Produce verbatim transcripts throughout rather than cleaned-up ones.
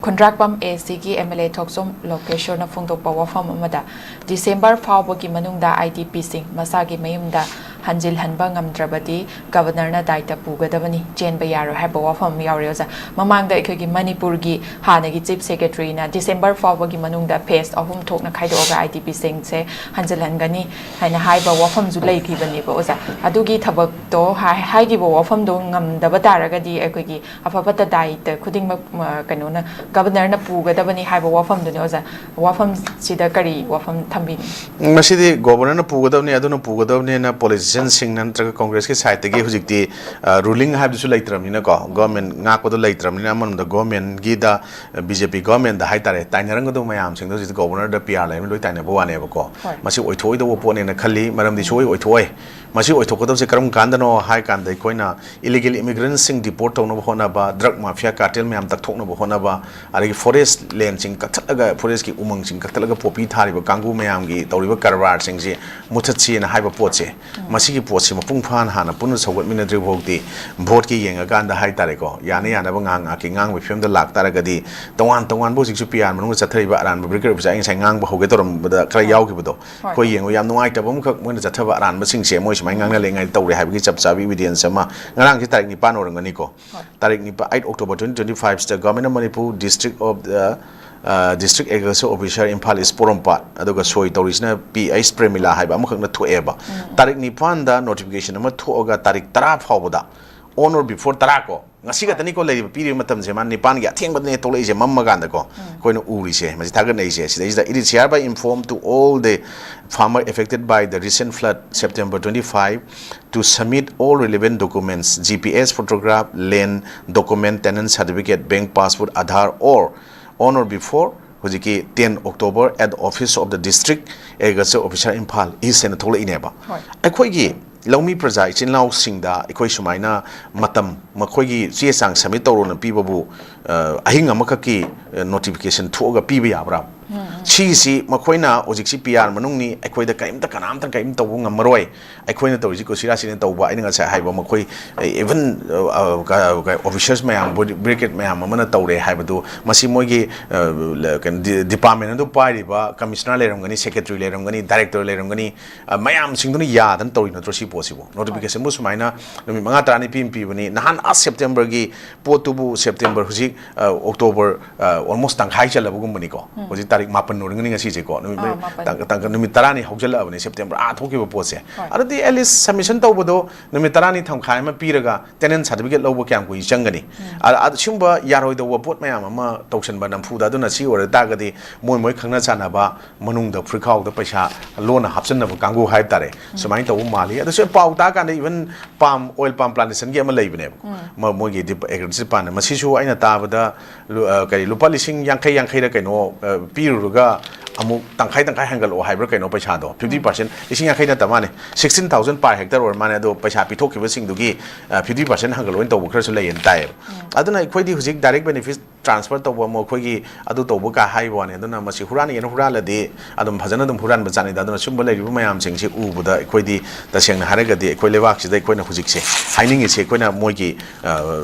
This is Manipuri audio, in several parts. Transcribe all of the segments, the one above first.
ꯈꯨꯟꯗ꯭ꯔꯥꯛꯄꯝ ꯑꯦ ꯁꯤꯒꯤ ꯑꯦꯝ ꯑꯦꯜ ꯑꯦ ꯊꯣꯛꯆꯣꯝ ꯂꯣꯀꯦꯁꯣꯔꯅ ꯐꯣꯡꯗꯣꯛꯄ ꯋꯥꯐꯝ ꯑꯃꯗ, ꯗꯤꯁꯦꯝꯕꯔ ꯐꯥꯎꯕꯒꯤ ꯃꯅꯨꯡꯗ ꯑꯥꯏ ꯗꯤ ꯄꯤꯁꯤꯡ ꯃꯁꯥꯒꯤ ꯃꯌꯨꯝꯗ ꯍꯟꯖꯤꯜꯍꯟꯕ ꯉꯝꯗ꯭ꯔꯕꯗꯤ ꯒꯕꯔꯅꯔꯅ ꯗꯥꯏꯇ ꯄꯨꯒꯗꯕꯅꯤ, ꯆꯦꯟꯕ ꯌꯥꯔꯣꯏ ꯍꯥꯏꯕ ꯋꯥꯐꯝ ꯑꯃ ꯌꯥꯎꯔꯦ ꯑꯣꯖꯥ꯫ ꯃꯃꯥꯡꯗ ꯑꯩꯈꯣꯏꯒꯤ ꯃꯅꯤꯄꯨꯔꯒꯤ ꯍꯥꯟꯅꯒꯤ ꯆꯤꯐ ꯁꯦꯀ꯭ꯔꯦꯇꯔꯤꯅ ꯗꯤꯁꯦꯝꯕꯔ ꯐꯥꯎꯕꯒꯤ ꯃꯅꯨꯡꯗ ꯐꯦꯁ ꯑꯍꯨꯝ ꯊꯣꯛꯅ ꯈꯥꯏꯗꯣꯛꯑꯒ ꯑꯥꯏ ꯗꯤ ꯄꯤꯁꯤꯡꯁꯦ ꯍꯟꯖꯤꯜꯍꯟꯒꯅꯤ ꯍꯥꯏꯅ ꯍꯥꯏꯕ ꯋꯥꯐꯝꯁꯨ ꯂꯩꯈꯤꯕꯅꯦꯕ ꯑꯣꯖꯥ꯫ ꯑꯗꯨꯒꯤ ꯊꯕꯛꯇꯣ ꯍꯥꯏ-, ꯍꯥꯏꯈꯤꯕ ꯋꯥꯐꯝꯗꯣ ꯉꯝꯗꯕ ꯇꯥꯔꯒꯗꯤ ꯑꯩꯈꯣꯏꯒꯤ ꯑꯐ ꯐꯠꯇ ꯗꯥꯏꯇ ꯈꯨꯗꯤꯡꯃꯛ, ꯃ, ꯀꯩꯅꯣꯅ, ꯒꯕꯔꯅꯔꯅ ꯄꯨꯒꯗꯕꯅꯤ ꯍꯥꯏꯕ ꯋꯥꯐꯝꯗꯨꯅꯤ ꯑꯣꯖꯥ꯫ ꯋꯥꯐꯝꯁꯤꯗ ꯀꯔꯤ ꯋꯥꯐꯝ ꯊꯝꯕꯤꯅꯤ? ꯃꯁꯤꯗꯤ ꯒꯣꯕꯔꯅꯔꯅ ꯄꯨꯒꯗꯕꯅꯤ, ꯑꯗꯨꯅ ꯄꯨꯒꯗꯕꯅꯤꯅ ꯄꯣꯂꯤꯇꯤꯁꯤꯌꯟꯁꯤꯡꯅ ꯅꯠꯇ꯭ꯔꯒ ꯀꯣꯡꯒ꯭ꯔꯦꯁꯀꯤ ꯁꯥꯏꯠꯇꯒꯤ ꯍꯧꯖꯤꯛꯇꯤ, ꯑ, ꯔꯨꯂꯤꯡ ꯍꯥꯏꯕꯗꯨꯁꯨ ꯂꯩꯇ꯭ꯔꯕꯅꯤꯅꯀꯣ, ꯒꯣꯔꯃꯦꯟ ꯉꯥꯛꯄꯗꯣ ꯂꯩꯇ꯭ꯔꯕꯅꯤꯅ, ꯑꯃꯔꯣꯝꯗ ꯒꯣꯔꯃꯦꯟꯒꯤꯗ, ꯕꯤ ꯖꯦ ꯄꯤ ꯒꯣꯔꯃꯦꯟꯗ ꯍꯥꯏꯇꯥꯔꯦ, ꯇꯥꯏꯅꯔꯝꯒꯗꯕ ꯃꯌꯥꯝꯁꯤꯡꯗꯣ ꯍꯧꯖꯤꯛꯇꯤ ꯒꯣꯕꯔꯅꯔꯗ ꯄꯤ ꯑꯥꯔ ꯂꯩꯔꯝꯅꯤꯅ ꯂꯣꯏ ꯇꯥꯏꯅꯕ ꯋꯥꯅꯦꯕꯀꯣ꯫ ꯍꯣꯏ꯫ ꯃꯁꯤ ꯑꯣꯏꯊꯣꯛꯑꯣꯏꯗꯧꯕ ꯄꯣꯠꯅꯦꯅ ꯈꯜꯂꯤ, ꯃꯔꯝꯗꯤ ꯁꯨꯡꯑꯣꯏ ꯑꯣꯏꯊꯣꯛꯑꯣꯏ꯫ ꯃꯁꯤ ꯑꯣꯏꯊꯣꯛꯀꯗꯕꯁꯦ ꯀꯔꯝ ꯀꯥꯟꯗꯅꯣ ꯍꯥꯏ ꯀꯥꯟꯗ, ꯑꯩꯈꯣꯏꯅ ꯏꯂꯤꯒꯦꯜ ꯏꯃꯤꯒ꯭ꯔꯦꯟꯁꯤꯡ ꯗꯤꯄꯣꯔꯠ ꯇꯧꯅꯕ ꯍꯣꯠꯅꯕ, ꯗ꯭ꯔꯒ ꯃꯥꯐꯤꯌꯥ ꯀꯥꯔꯇꯦꯜ ꯃꯌꯥꯝ ꯇꯛꯊꯣꯛꯅꯕ ꯍꯣꯠꯅꯕ, ꯑꯗꯒꯤ ꯐꯣꯔꯦꯁ ꯂꯦꯟꯁꯤꯡ ꯀꯛꯊꯠꯂꯒ, ꯐꯣꯔꯦꯁꯀꯤ ꯎꯃꯪꯁꯤꯡ ꯀꯛꯊꯠꯂꯒ ꯄꯣꯄꯤ ꯊꯥꯔꯤꯕ ꯀꯥꯡꯕꯨ ꯃꯌꯥꯝꯒꯤ ꯇꯧꯔꯤꯕ ꯀꯔꯕꯥꯔꯁꯤꯡꯁꯤ ꯃꯨꯊꯠꯁꯤꯅ ꯍꯥꯏꯕ ꯄꯣꯠꯁꯦ, ꯃꯁꯤꯒꯤ ꯄꯣꯠꯁꯤ ꯃꯄꯨꯡ ꯐꯥꯅ ꯍꯥꯟꯅ ꯄꯨꯟꯅ ꯁꯧꯒꯠꯃꯤꯟꯅꯗ꯭ꯔꯤꯕ ꯐꯥꯎꯗꯤ, ꯚꯣꯠꯀꯤ ꯌꯦꯡꯉꯀꯥꯟꯗ ꯍꯥꯏꯇꯥꯔꯦꯀꯣ, ꯌꯥꯅ ꯌꯥꯅꯕ ꯉꯥꯏꯍꯥꯛ ꯉꯥꯏꯍꯥꯛꯀꯤ ꯉꯥꯡꯕꯒꯤ ꯐꯤꯕꯝꯗ ꯂꯥꯛꯇꯥꯔꯒꯗꯤ, ꯇꯣꯉꯥꯟ ꯇꯣꯉꯥꯟꯕ ꯍꯧꯖꯤꯛꯁꯨ ꯄꯤ ꯑꯥꯔ ꯃꯅꯨꯡꯗ ꯆꯠꯊꯔꯤꯕ ꯑꯔꯥꯟꯕ ꯕ꯭ꯔꯤꯒꯦꯗ ꯑꯣꯐꯤꯁꯥꯔ, ꯑꯩ ꯉꯁꯥꯏ ꯉꯥꯡꯕ ꯍꯧꯒꯦ ꯇꯧꯔꯝꯕꯗ ꯈꯔ ꯌꯥꯎꯈꯤꯕꯗꯣ, ꯑꯩꯈꯣꯏ ꯌꯦꯡꯉꯨ, ꯌꯥꯝ ꯅꯨꯡꯉꯥꯏꯇꯕ ꯑꯃꯈꯛ, ꯃꯣꯏꯅ ꯆꯠꯊꯕ ꯑꯔꯥꯟꯕꯁꯤꯡꯁꯦ ꯃꯣꯏ ꯁꯨꯃꯥꯏꯅ ꯉꯥꯡꯅ ꯂꯩꯉꯥꯏ ꯇꯧꯔꯦ ꯍꯥꯏꯕꯒꯤ ꯆꯞ ꯆꯥꯕ ꯏꯕꯤꯗꯦꯟꯁ ꯑꯃ ꯉꯔꯥꯡꯁꯦ ꯇꯥꯔꯤꯛ ꯅꯤꯄꯥꯟ ꯑꯣꯏꯔꯝꯒꯅꯤꯀꯣ꯫ ꯍꯣꯏ꯫ ꯇꯥꯔꯤꯛ ꯅꯤꯄꯥꯟ, eight October twenty twenty-five ꯁꯤꯗ Government of Manipur, District of the, uh, District Agriculture Officer, Imphal East, ꯄꯣꯔꯣꯝꯄꯥꯠ, ꯑꯗꯨꯒ ꯁꯣꯏ ꯇꯧꯔꯤꯁꯤꯅ ꯄꯤ ꯑꯩꯆ ꯄ꯭ꯔꯦꯃꯤꯂꯥ ꯍꯥꯏꯕ ꯑꯃꯈꯛꯅ ꯊꯣꯛꯑꯦꯕ꯫ ꯎꯝ꯫ ꯇꯥꯔꯤꯛ ꯅꯤꯄꯥꯟꯗ ꯅꯣꯇꯤꯐꯤꯀꯦꯁꯟ ꯑꯃ ꯊꯣꯛꯑꯒ ꯇꯥꯔꯤꯛ ꯇꯔꯥ ꯐꯥꯎꯕꯗ, on or before ꯇꯔꯥ ꯀꯣ, ꯉꯁꯤ ꯈꯛꯇꯅꯤꯀꯣ ꯂꯩꯔꯤꯕ, ꯄꯤꯔꯤꯕ ꯃꯇꯝꯁꯦ, ꯃꯥ ꯅꯤꯄꯥꯟꯒꯤ ꯑꯊꯦꯡꯕꯗꯅꯦ ꯊꯣꯛꯂꯛꯏꯁꯦ, ꯃꯝꯃ ꯀꯥꯟꯗꯀꯣ, ꯎꯝ꯫ ꯑꯩꯈꯣꯏꯅ ꯎꯔꯤꯁꯦ, ꯃꯁꯤ ꯊꯥꯒꯠꯅꯔꯤꯁꯦ꯫ ꯁꯤꯗꯩꯁꯤꯗ, "It is hereby informed to all the farmer affected by the recent flood, September twenty-five, to submit all relevant documents, G P S photograph, land document, tenant certificate, bank passbook, Aadhaar, or on or before ꯍꯧꯖꯤꯛꯀꯤ ten October at the office of the District Agriculture Officer, Imphal East" ꯍꯥꯏꯅ ꯊꯣꯛꯂꯛꯏꯅꯦꯕ꯫ ꯍꯣꯏ꯫ ꯑꯩꯈꯣꯏꯒꯤ ꯂꯧꯃꯤ ꯄ꯭ꯔꯖꯥ ꯏꯆꯤꯟ ꯏꯅꯥꯎꯁꯤꯡꯗ ꯑꯩꯈꯣꯏ ꯁꯨꯃꯥꯏꯅ ꯃꯇꯝ, ꯃꯈꯣꯏꯒꯤ ꯆꯦ ꯆꯥꯡ ꯁꯕꯃꯤꯠ ꯇꯧꯔꯣꯅ ꯄꯤꯕꯕꯨ, ꯑ, ꯑꯍꯤꯡ ꯑꯃꯈꯛꯀꯤ, ꯑ, ꯅꯣꯇꯤꯐꯤꯀꯦꯁꯟ ꯊꯣꯛꯑꯒ ꯄꯤꯕ ꯌꯥꯕ꯭ꯔꯥ? ꯎꯝ꯫ ꯁꯤꯒꯤꯁꯤ ꯃꯈꯣꯏꯅ ꯍꯧꯖꯤꯛꯁꯤ ꯄꯤ ꯑꯥꯔ ꯃꯅꯨꯡꯅꯤ, ꯑꯩꯈꯣꯏꯗ ꯀꯔꯤꯝꯇ, ꯀꯅꯥꯝꯇꯅ ꯀꯔꯤꯝ ꯇꯧꯕ ꯉꯝꯃꯔꯣꯏ, ꯑꯩꯈꯣꯏꯅ ꯇꯧꯔꯤꯁꯤ ꯀꯨꯁꯤꯔꯥꯁꯤꯅ ꯇꯧꯕ, ꯑꯩꯅ ꯉꯁꯥꯏ ꯍꯥꯏꯕ ꯃꯈꯣꯏ, even officers ꯃꯌꯥꯝ, ꯕ꯭ꯔꯤꯒꯦꯗ ꯃꯌꯥꯝ ꯑꯃꯅ ꯇꯧꯔꯦ ꯍꯥꯏꯕꯗꯨ, ꯃꯁꯤ ꯃꯣꯏꯒꯤ ꯗꯤꯄꯥꯔꯠꯃꯦꯟ ꯑꯗꯨ ꯄꯥꯏꯔꯤꯕ ꯀꯃꯤꯁꯅꯔ ꯂꯩꯔꯝꯒꯅꯤ, ꯁꯦꯀ꯭ꯔꯦꯇꯔꯤ ꯂꯩꯔꯝꯒꯅꯤ, ꯗꯥꯏꯔꯦꯛꯇꯔ ꯂꯩꯔꯝꯒꯅꯤ, ꯃꯌꯥꯝꯁꯤꯡꯗꯨꯅ ꯌꯥꯗꯅ ꯇꯧꯔꯤ ꯅꯠꯇ꯭ꯔꯣ ꯁꯤ ꯄꯣꯠꯁꯤꯕꯨ? ꯅꯣꯇꯤꯐꯤꯀꯦꯁꯟꯕꯨ ꯁꯨꯃꯥꯏꯅ ꯅꯨꯃꯤꯠ ꯃꯉꯥ ꯇꯔꯥꯅꯤ ꯄꯤ ꯑꯃ ꯄꯤꯕꯅꯤ, ꯅꯍꯥꯟ ꯑꯥ ꯁꯦꯞꯇꯦꯝꯕꯔꯒꯤ ꯄꯣꯠꯇꯨꯕꯨ, ꯁꯦꯞꯇꯦꯝꯕꯔ ꯍꯧꯖꯤꯛ ꯑꯣꯛꯇꯣꯕꯔ ꯑꯣꯜꯃꯣꯁ ꯇꯪꯈꯥꯏ ꯆꯜꯂꯕꯒꯨꯝꯕꯅꯤꯀꯣ꯫ ꯍꯧꯖꯤꯛ ꯇꯥꯔꯤꯛ ꯃꯥꯄꯟ ꯑꯣꯏꯔꯝꯒꯅꯤ ꯉꯁꯤꯁꯦꯀꯣ, ꯅꯨꯃꯤꯠ ꯅꯨꯃꯤꯠ ꯇꯪ- ꯇꯪ- ꯅꯨꯃꯤꯠ ꯇꯔꯥꯅꯤ ꯍꯧꯖꯤꯜꯂꯛꯑꯕꯅꯤ ꯁꯦꯞꯇꯦꯝꯕꯔ ꯑꯥ ꯊꯣꯛꯈꯤꯕ ꯄꯣꯠꯁꯦ꯫ ꯑꯗꯨꯗꯤ ꯑꯦꯠꯂꯤꯁ ꯁꯕꯃꯤꯁꯟ ꯇꯧꯕꯗꯣ ꯅꯨꯃꯤꯠ ꯇꯔꯥꯅꯤ ꯊꯝꯈꯥꯏ ꯑꯃ ꯄꯤꯔꯒ ꯇꯦꯅꯦꯟ ꯁꯥꯔꯇꯤꯐꯤꯀꯦꯠ ꯂꯧꯕ ꯀꯌꯥꯝ ꯀꯨꯏ ꯆꯪꯒꯅꯤ? ꯑ- ꯑ- ꯁꯤꯒꯨꯝꯕ ꯌꯥꯔꯣꯏꯗꯧꯕ ꯄꯣꯠ ꯃꯌꯥꯝ ꯑꯃ ꯇꯧꯁꯟꯕ ꯅꯝꯐꯨꯗ꯫ ꯑꯗꯨꯅ ꯁꯤ ꯑꯣꯏꯔ ꯇꯥꯔꯒꯗꯤ ꯃꯣꯏ ꯃꯣꯏ ꯈꯪꯅ ꯆꯥꯟꯅꯕ ꯃꯅꯨꯡꯗ ꯐꯨꯔꯤꯠꯈꯥꯎꯗ ꯄꯩꯁꯥ ꯂꯣꯟꯅ ꯍꯥꯞꯆꯤꯟꯅꯕ ꯀꯥꯡꯕꯨ ꯍꯥꯏꯕ ꯇꯥꯔꯦ, ꯁꯨꯃꯥꯏꯅ ꯇꯧꯕ ꯃꯥꯜꯂꯤ꯫ ꯑꯗꯨꯁꯨ ꯄꯥꯎ ꯇꯥꯀꯥꯟꯗ ꯏꯚꯟ ꯄꯥꯝ, ꯑꯣꯏꯜ ꯄꯥꯝ ꯄ꯭ꯂꯥꯟꯇꯦꯁꯟꯒꯤ ꯑꯃ ꯂꯩꯕꯅꯦꯕ, ꯃ- ꯃꯣꯏꯒꯤ ꯑꯦꯒ꯭ꯔꯤꯀꯜꯆꯔ ꯗꯤꯄꯥꯔꯠꯃꯦꯟ, ꯃꯁꯤꯁꯨ ꯑꯩꯅ ꯇꯥꯕꯗ ꯂꯨ- ꯑ, ꯀꯔꯤ, ꯂꯨꯄꯥ ꯂꯤꯁꯤꯡ ꯌꯥꯡꯈꯩ ꯌꯥꯡꯈꯩꯔ ꯀꯩꯅꯣ ꯑ, ꯄꯤꯔꯨꯔꯒ ꯑꯃꯨꯛ ꯇꯪꯈꯥꯏ ꯇꯪꯈꯥꯏ ꯍꯦꯟꯒꯠꯂꯛꯑꯣ ꯍꯥꯏꯕ꯭ꯔꯥ ꯀꯩꯅꯣ ꯄꯩꯁꯥꯗꯣ, ꯐꯤꯐꯇꯤ ꯄꯥꯔꯁꯦꯟ, ꯂꯤꯁꯤꯡ ꯌꯥꯡꯈꯩ ꯅꯠꯇ ꯃꯥꯅꯦ, ꯁꯤꯛꯁꯇꯤꯟ ꯊꯥꯎꯖꯟ ꯄꯥꯔ ꯍꯦꯛꯇꯔ ꯑꯣꯏꯔ ꯃꯥꯅꯦ꯫ ꯑꯗꯣ ꯄꯩꯁꯥ ꯄꯤꯊꯣꯛꯈꯤꯕꯁꯤꯡꯗꯨꯒꯤ ꯐꯤꯐꯇꯤ ꯄꯥꯔꯁꯦꯟ ꯍꯦꯟꯒꯠꯂꯣꯅ ꯇꯧꯕ ꯈꯔꯁꯨ ꯂꯩꯌꯦꯅ ꯇꯥꯏꯌꯦꯕ꯫ ꯑꯗꯨꯅ ꯑꯩꯈꯣꯏꯗꯤ ꯍꯧꯖꯤꯛ ꯗꯥꯏꯔꯦꯛ ꯕꯦꯅꯤꯐꯤꯠ ꯇ꯭ꯔꯥꯟꯁꯐꯔ ꯇꯧꯕ ꯑꯃ ꯑꯩꯈꯣꯏꯒꯤ ꯑꯗꯨ ꯇꯧꯕ ꯀꯥ ꯍꯥꯏꯕ ꯋꯥꯅꯤ꯫ ꯑꯗꯨꯅ ꯃꯁꯤ ꯍꯨꯔꯥꯟꯒꯦꯅ ꯍꯨꯔꯥꯜꯂꯗꯤ ꯑꯗꯨꯝ ꯐꯖꯅ ꯑꯗꯨꯝ ꯍꯨꯔꯥꯟꯕ ꯖꯥꯠꯅꯤꯗ꯫ ꯑꯗꯨꯅ ꯁꯨꯝꯕ ꯂꯩꯔꯤꯕ ꯃꯌꯥꯝꯁꯤꯡꯁꯤ ꯎꯕꯗ ꯑꯩꯈꯣꯏꯗꯤ ꯇꯁꯦꯡꯅ ꯍꯥꯏꯔꯒꯗꯤ ꯑꯩꯈꯣꯏ ꯂꯩꯕꯥꯛꯁꯤꯗ ꯑꯩꯈꯣꯏꯅ ꯍꯧꯖꯤꯛꯁꯦ ꯍꯥꯏꯅꯤꯡꯉꯤꯁꯦ, ꯑꯩꯈꯣꯏꯅ ꯃꯣꯏꯒꯤ ꯑ,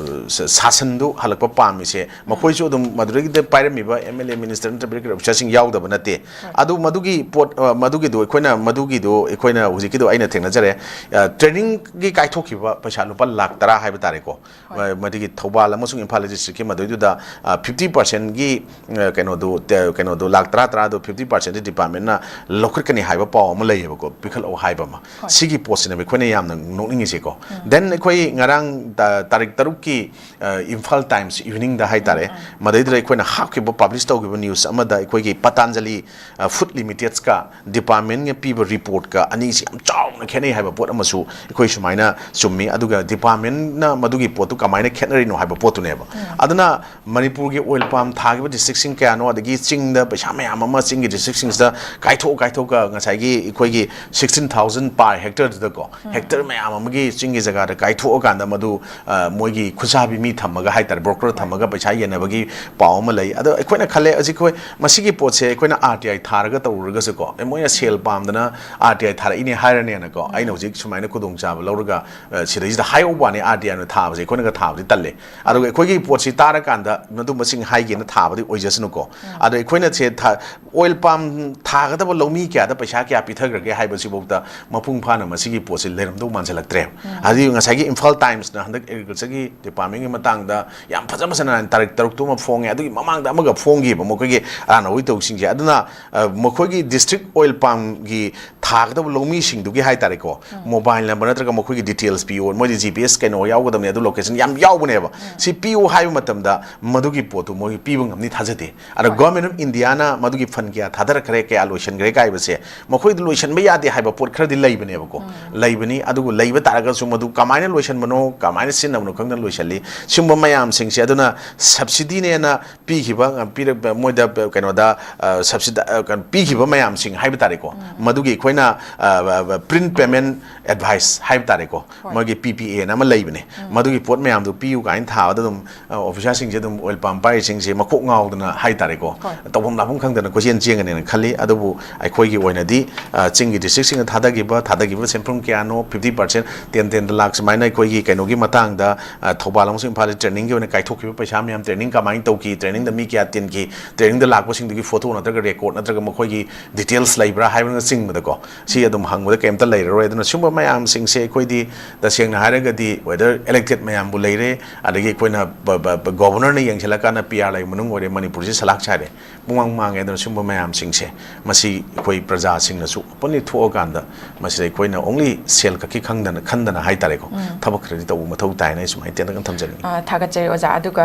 ꯁ- ꯁꯥꯁꯟꯗꯨ ꯍꯜꯂꯛꯄ ꯄꯥꯝꯃꯤꯁꯦ꯫ ꯃꯈꯣꯏꯁꯨ ꯑꯗꯨꯝ ꯃꯗꯨꯗꯒꯤꯗ ꯄꯥꯏꯔꯝꯃꯤꯕ ꯑꯦꯝ ꯑꯦꯜ ꯑꯦ, ꯃꯤꯅꯤꯁꯇꯔ ꯅꯠꯇ꯭ꯔꯒ ꯑꯣꯐꯤꯁꯥꯔꯁꯤꯡ ꯌꯥꯎꯗꯕ ꯅꯠꯇꯦ꯫ ꯑꯗꯨ ꯃꯗꯨꯒꯤ ꯄꯣꯠ ꯑ, ꯃꯗꯨꯒꯤꯗꯨ ꯑꯩꯈꯣꯏꯅ, ꯃꯗꯨꯒꯤꯗꯨ ꯑꯩꯈꯣꯏꯅ ꯍꯧꯖꯤꯛꯀꯤꯗꯨ ꯑꯩꯅ ꯊꯦꯡꯅꯖꯔꯦ꯫ ꯑ, ꯇ꯭ꯔꯦꯅꯤꯡꯒꯤ ꯀꯥꯏꯊꯣꯛꯈꯤꯕ ꯄꯩꯁꯥ ꯂꯨꯄꯥ ꯂꯥꯛ ꯇꯔꯥ ꯍꯥꯏꯕ ꯇꯥꯔꯦꯀꯣ꯫ ꯃ- ꯃꯗꯨꯒꯤ ꯊꯧꯕꯥꯜ ꯑꯃꯁꯨꯡ ꯏꯝꯐꯥꯜ ꯗꯤꯁꯇ꯭ꯔꯤꯛꯀꯤ ꯃꯗꯨꯏꯗꯨꯗ ꯐꯤꯐꯇꯤ ꯄꯥꯔꯁꯦꯟꯒꯤ ꯀꯩꯅꯣꯗꯨ, ꯇ- ꯀꯩꯅꯣꯗꯨ ꯂꯥꯛ ꯇꯔꯥ ꯇꯔꯥꯗꯨ ꯐꯤꯐꯇꯤ ꯄꯥꯔꯁꯦꯟꯗꯤ ꯗꯤꯄꯥꯔꯠꯃꯦꯟꯅ ꯂꯧꯈꯠꯀꯅꯤ ꯍꯥꯏꯕ ꯄꯥꯎ ꯑꯃ ꯂꯩꯌꯦꯕꯀꯣ, ꯄꯤꯈꯠꯂꯛꯑꯣ ꯍꯥꯏꯕ ꯑꯃ꯫ ꯁꯤꯒꯤ ꯄꯣꯠꯁꯤꯅꯦꯕ ꯑꯩꯈꯣꯏꯅ ꯌꯥꯝꯅ ꯅꯣꯛꯅꯤꯡꯉꯤꯁꯦꯀꯣ꯫ ꯗꯦꯟ ꯑꯩꯈꯣꯏ ꯉꯔꯥꯡ ꯇ- ꯇꯥꯔꯤꯛ ꯇꯔꯨꯛꯀꯤ ꯏꯝꯐꯥꯜ ꯇꯥꯏꯝꯁ ꯏꯚꯤꯅꯤꯡꯗ ꯍꯥꯏꯇꯥꯔꯦ, ꯃꯗꯩꯗꯨꯗ ꯑꯩꯈꯣꯏꯅ ꯍꯥꯞꯈꯤꯕ, ꯄꯕ꯭ꯂꯤꯁ ꯇꯧꯈꯤꯕ ꯅ꯭ꯌꯨꯁ ꯑꯃꯗ ꯑꯩꯈꯣꯏꯒꯤ ꯄꯇꯥꯟꯖꯂꯤ ꯐꯨꯗ ꯂꯤꯃꯤꯇꯦꯠꯁꯀ ꯗꯤꯄꯥꯔꯠꯃꯦꯟꯅ ꯄꯤꯕ ꯔꯤꯄꯣꯔꯠꯀ ꯑꯅꯤꯁꯤ ꯌꯥꯝ ꯆꯥꯎꯅ ꯈꯦꯠꯅꯩ ꯍꯥꯏꯕ ꯄꯣꯠ ꯑꯃꯁꯨ ꯑꯩꯈꯣꯏ ꯁꯨꯃꯥꯏꯅ ꯆꯨꯝꯃꯤ꯫ ꯑꯗꯨꯒ ꯗꯤꯄꯥꯔꯠꯃꯦꯟꯅ ꯃꯗꯨꯒꯤ ꯄꯣꯠꯇꯨ ꯀꯃꯥꯏꯅ ꯈꯦꯠꯅꯔꯤꯅꯣ ꯍꯥꯏꯕ ꯄꯣꯠꯇꯨꯅꯦꯕ꯫ ꯑꯗꯨꯅ ꯃꯅꯤꯄꯨꯔꯒꯤ ꯑꯣꯏꯜ ꯄꯥꯝ ꯊꯥꯈꯤꯕ ꯗꯤꯁꯇ꯭ꯔꯤꯛꯁꯤꯡ ꯀꯌꯥꯅꯣ, ꯑꯗꯒꯤ ꯆꯤꯡꯗ ꯄꯩꯁꯥ ꯃꯌꯥꯝ ꯑꯃ ꯆꯤꯡꯒꯤ ꯗꯤꯁꯇ꯭ꯔꯤꯛꯁꯤꯡꯁꯤꯗ ꯀꯥꯏꯊꯣꯛ ꯀꯥꯏꯊꯣꯛꯑ ꯉꯁꯥꯏꯒꯤ ꯑꯩꯈꯣꯏꯒꯤ ꯁꯤꯛꯁꯇꯤꯟ ꯊꯥꯎꯖꯟ ꯄꯥꯔ ꯍꯦꯛꯇꯔꯗꯨꯗꯀꯣ, ꯍꯦꯛꯇꯔ ꯃꯌꯥꯝ ꯑꯃꯒꯤ ꯆꯤꯡꯒꯤ ꯖꯒꯥꯗ ꯀꯥꯏꯊꯣꯛꯑꯀꯥꯟꯗ ꯃꯗꯨ ꯑ, ꯃꯣꯏꯒꯤ ꯈꯨꯠꯁꯥꯕꯤ ꯃꯤ ꯊꯝꯃꯒ ꯍꯥꯏꯇꯥꯔꯦ, ꯕ꯭ꯔꯣꯀꯔ ꯊꯝꯃꯒ ꯄꯩꯁꯥ ꯌꯦꯟꯅꯕꯒꯤ ꯄꯥꯎ ꯑꯃ ꯂꯩ꯫ ꯑꯗꯣ ꯑꯩꯈꯣꯏꯅ ꯈꯜꯂꯦ ꯍꯧꯖꯤꯛ ꯑꯩꯈꯣꯏ ꯃꯁꯤꯒꯤ ꯄꯣꯠꯁꯦ ꯑꯩꯈꯣꯏꯅ ꯑꯥꯔ ꯇꯤ ꯑꯥꯏ ꯊꯥꯔꯒ ꯇꯧꯔꯨꯔꯒꯁꯨꯀꯣ, ꯑꯦ, ꯃꯣꯏꯅ ꯁꯦꯜ ꯄꯥꯝꯗꯅ ꯑꯥꯔ ꯇꯤ ꯑꯥꯏ ꯊꯥꯔꯛꯏꯅꯦ ꯍꯥꯏꯔꯅꯦꯅꯀꯣ, ꯑꯩꯅ ꯍꯧꯖꯤꯛ ꯁꯨꯃꯥꯏꯅ ꯈꯨꯗꯣꯡꯆꯥꯕ ꯂꯧꯔꯒ, ꯑ, ꯁꯤꯗꯩꯁꯤꯗ ꯍꯥꯏꯍꯧꯕ ꯋꯥꯅꯤ, ꯑꯥꯔ ꯇꯤ ꯑꯥꯏꯅ ꯊꯥꯕꯁꯦ ꯑꯩꯈꯣꯏꯅꯒ ꯊꯥꯕꯗꯤ ꯇꯜꯂꯦ꯫ ꯑꯗꯨꯒ ꯑꯩꯈꯣꯏꯒꯤ ꯄꯣꯠꯁꯤ ꯇꯥꯔꯀꯥꯟꯗ ꯃꯗꯨꯝꯕꯁꯤꯡ ꯍꯥꯏꯒꯦꯅ ꯊꯥꯕꯗꯤ ꯑꯣꯏꯖꯁꯅꯨꯀꯣ꯫ ꯑꯗꯣ ꯑꯩꯈꯣꯏꯅ ꯁꯦ ꯊꯥ-, ꯑꯣꯏꯜ ꯄꯥꯝ ꯊꯥꯒꯗꯕ ꯂꯧꯃꯤ ꯀꯌꯥꯗ ꯄꯩꯁꯥ ꯀꯌꯥ ꯄꯤꯊꯈ꯭ꯔꯒꯦ ꯍꯥꯏꯕꯁꯤꯐꯥꯎꯗ ꯃꯄꯨꯡ ꯐꯥꯅ ꯃꯁꯤꯒꯤ ꯄꯣꯠꯁꯤ ꯂꯩꯔꯝꯗꯧ ꯃꯥꯟꯁꯤꯜꯂꯛꯇ꯭ꯔꯦ꯫ ꯍꯥꯏꯗꯤ ꯉꯁꯥꯏꯒꯤ ꯏꯝꯐꯥꯜ ꯇꯥꯏꯝꯁꯅ ꯍꯟꯗꯛ ꯑꯦꯒ꯭ꯔꯤꯀꯜꯆꯔꯒꯤ ꯗꯤꯄꯥꯔꯠꯃꯦꯟꯒꯤ ꯃꯇꯥꯡꯗ ꯌꯥꯝ ꯐꯖ ꯐꯖꯅ ꯇꯥꯔꯤꯛ ꯇꯔꯨꯛꯇꯨ ꯑꯃ ꯐꯣꯡꯉꯦ, ꯑꯗꯨꯒꯤ ꯃꯃꯥꯡꯗ ꯑꯃꯒ ꯐꯣꯡꯈꯤꯕ ꯃꯈꯣꯏꯒꯤ ꯑꯔꯥꯟꯕ ꯇꯧꯁꯤꯡꯁꯦ꯫ ꯑꯗꯨꯅ, ꯑ, ꯃꯈꯣꯏꯒꯤ ꯗꯤꯁꯇ꯭ꯔꯤꯛ ꯑꯣꯏꯜ ꯄꯥꯝꯒꯤ ꯊꯥꯒꯗꯕ ꯂꯧꯃꯤꯁꯤꯡꯗꯨꯒꯤ ꯍꯥꯏꯇꯥꯔꯦꯀꯣ, ꯃꯣꯕꯥꯏꯜ ꯅꯝꯕꯔ ꯅꯠꯇ꯭ꯔꯒ ꯃꯈꯣꯏꯒꯤ ꯗꯤꯇꯦꯜꯁ ꯄꯤꯌꯣ, ꯃꯣꯏꯗꯤ ꯖꯤ ꯄꯤ ꯑꯦꯁ ꯀꯩꯅꯣ ꯌꯥꯎꯒꯗꯕꯅꯤ, ꯑꯗꯨ ꯂꯣꯀꯦꯁꯟ ꯌꯥꯝ ꯌꯥꯎꯕꯅꯦꯕ꯫ ꯁꯤ ꯄꯤꯌꯣ ꯍꯥꯏꯕ ꯃꯇꯝꯗ ꯃꯗꯨꯒꯤ ꯄꯣꯠꯇꯨ ꯃꯣꯏ ꯄꯤꯕ ꯉꯝꯅꯤ ꯊꯥꯖꯗꯦ꯫ ꯑꯗ ꯒꯣꯔꯃꯦꯟ ꯑꯣꯐ ꯏꯟꯗꯤꯌꯥꯅ ꯃꯗꯨꯒꯤ ꯐꯟ ꯀꯌꯥ ꯊꯥꯗꯔꯛꯈ꯭ꯔꯦ, ꯀꯌꯥ ꯂꯣꯏꯁꯤꯟꯈ꯭ꯔꯦ ꯀꯥꯏꯕꯁꯦ ꯃꯈꯣꯏꯗ ꯂꯣꯏꯁꯤꯟꯕ ꯌꯥꯗꯦ ꯍꯥꯏꯕ ꯄꯣꯠ ꯈꯔꯗꯤ ꯂꯩꯕꯅꯦꯕꯀꯣ꯫ ꯂꯩꯕꯅꯤ, ꯑꯗꯨꯕꯨ ꯂꯩꯕ ꯇꯥꯔꯒꯁꯨ ꯃꯗꯨ ꯀꯃꯥꯏꯅ ꯂꯣꯏꯁꯤꯟꯕꯅꯣ, ꯀꯃꯥꯏꯅ ꯁꯤꯖꯤꯟꯅꯕꯅꯣ ꯈꯪꯗꯅ ꯂꯣꯏꯁꯤꯜꯂꯤ꯫ ꯁꯤꯒꯨꯝꯕ ꯃꯌꯥꯝꯁꯤꯡꯁꯦ ꯑꯗꯨꯅ ꯁꯕꯁꯤꯗꯤꯅꯦꯅ ꯄꯤꯈꯤꯕ, ꯄꯤꯔꯛꯄ, ꯃꯣꯏꯗ ꯀꯩꯅꯣꯗ, ꯑ, ꯁꯕꯁꯤꯗ-, ꯑ, ꯀꯩꯅꯣ, ꯄꯤꯈꯤꯕ ꯃꯌꯥꯝꯁꯤꯡ ꯍꯥꯏꯕ ꯇꯥꯔꯦꯀꯣ, ꯃꯗꯨꯒꯤ ꯑꯩꯈꯣꯏꯅ, ꯑ, ꯑ, ꯑ, ꯄ꯭ꯔꯤꯟꯠ ꯄꯦꯃꯦꯟꯠ ꯑꯦꯗꯚꯥꯏꯁ ꯍꯥꯏꯕ ꯇꯥꯔꯦꯀꯣ, ꯃꯣꯏꯒꯤ ꯄꯤ ꯄꯤ ꯑꯦꯅ ꯑꯃ ꯂꯩꯕꯅꯦ, ꯃꯗꯨꯒꯤ ꯄꯣꯠ ꯃꯌꯥꯝꯗꯨ ꯄꯤꯌꯨ ꯀꯥꯏꯅ ꯊꯥꯕꯗ ꯑꯗꯨꯝ, ꯑ, ꯑꯣꯐꯤꯁꯥꯔꯁꯤꯡꯁꯦ ꯑꯗꯨꯝ ꯑꯣꯏꯜ ꯄꯥꯝ ꯄꯥꯏꯔꯤꯁꯤꯡꯁꯦ ꯃꯀꯣꯛ ꯉꯥꯎꯗꯅ ꯍꯥꯏ ꯇꯥꯔꯦꯀꯣ, ꯇꯧꯐꯝ ꯂꯥꯛꯐꯝ ꯈꯪꯗꯅ ꯀꯣꯏꯆꯦꯟ ꯆꯦꯟꯒꯅꯦꯅ ꯈꯜꯂꯤ꯫ ꯑꯗꯨꯕꯨ ꯑꯩꯈꯣꯏꯒꯤ ꯑꯣꯏꯅꯗꯤ, ꯑ, ꯆꯤꯡꯒꯤ ꯗꯤꯁꯇ꯭ꯔꯤꯛꯁꯤꯡꯗ ꯊꯥꯗꯈꯤꯕ, ꯊꯥꯗꯈꯤꯕ ꯁꯦꯟꯐꯝ ꯀꯌꯥꯅꯣ, ꯐꯤꯐꯇꯤ ꯄꯥꯔꯁꯦꯟ, ꯇꯦꯟ, ꯇꯦꯟ ꯂꯥꯛ ꯁꯨꯃꯥꯏꯅ ꯑꯩꯈꯣꯏꯒꯤ ꯀꯩꯅꯣꯒꯤ ꯃꯇꯥꯡꯗ, ꯑ, ꯊꯧꯕꯥꯜ ꯑꯃꯁꯨꯡ ꯏꯝꯐꯥꯜꯗ ꯇ꯭ꯔꯦꯅꯤꯡꯒꯤ ꯑꯣꯏꯅ ꯀꯥꯏꯊꯣꯛꯈꯤꯕ ꯄꯩꯁꯥ ꯃꯌꯥꯝ, ꯇ꯭ꯔꯦꯅꯤꯡ ꯀꯃꯥꯏꯅ ꯇꯧꯈꯤ, ꯇ꯭ꯔꯦꯅꯤꯡꯗ ꯃꯤ ꯀꯌꯥ ꯇꯤꯟꯈꯤ, ꯇ꯭ꯔꯦꯅꯤꯡꯗ ꯂꯥꯛꯄꯁꯤꯡꯗꯨꯒꯤ ꯐꯣꯇꯣ ꯅꯠꯇ꯭ꯔꯒ ꯔꯦꯀꯣꯔꯠ ꯅꯠꯇ꯭ꯔꯒ ꯃꯈꯣꯏꯒꯤ ꯗꯤꯇꯦꯜꯁ ꯂꯩꯕ꯭ꯔꯥ ꯍꯥꯏꯕꯅꯆꯤꯡꯕꯗꯀꯣ, ꯁꯤ ꯑꯗꯨꯝ ꯍꯪꯕꯗ ꯀꯩꯝꯇ ꯂꯩꯔꯔꯣꯏ꯫ ꯑꯗꯨꯅ ꯁꯤꯒꯨꯝꯕ ꯃꯌꯥꯝꯁꯤꯡꯁꯦ ꯑꯩꯈꯣꯏꯗꯤ ꯇꯁꯦꯡꯅ ꯍꯥꯏꯔꯒꯗꯤ whether elected ꯃꯌꯥꯝꯕꯨ ꯂꯩꯔꯦ, ꯑꯗꯒꯤ ꯑꯩꯈꯣꯏꯅ ꯕ-, ꯕ-, ꯕ-, ꯒꯣꯕꯔꯅꯔꯅ ꯌꯦꯡꯁꯤꯜꯂꯀꯥꯟꯗ ꯄꯤ ꯑꯥꯔ ꯑꯥꯏ ꯃꯅꯨꯡ ꯑꯣꯏꯔꯦ, ꯃꯅꯤꯄꯨꯔꯁꯤ ꯁꯂꯥꯛ ꯁꯥꯔꯦ, ꯄꯨꯡꯃꯥꯡ ꯃꯥꯡꯉꯦ꯫ ꯑꯗꯨꯅ ꯁꯤꯒꯨꯝꯕ ꯃꯌꯥꯝꯁꯤꯡꯁꯦ ꯃꯁꯤ ꯑꯩꯈꯣꯏ ꯄ꯭ꯔꯖꯥꯁꯤꯡꯅꯁꯨ openly ꯊꯣꯛꯑꯀꯥꯟꯗ ꯃꯁꯤꯗ ꯑꯩꯈꯣꯏꯅ only ꯁꯦꯜ ꯈꯛꯀꯤ ꯈꯪꯗꯅ, ꯈꯟꯗꯅ ꯍꯥꯏ ꯇꯥꯔꯦꯀꯣ, ꯊꯕꯛ ꯈꯔꯗꯤ ꯇꯧꯕ ꯃꯊꯧ ꯇꯥꯏꯅ ꯑꯩ ꯁꯨꯃꯥꯏꯅ ꯇꯦꯟꯇꯛꯅ ꯊꯝꯖꯅꯤꯡꯉꯤ꯫ ꯑ, ꯊꯥꯒꯠꯆꯔꯤ ꯑꯣꯖꯥ꯫ ꯑꯗꯨꯒ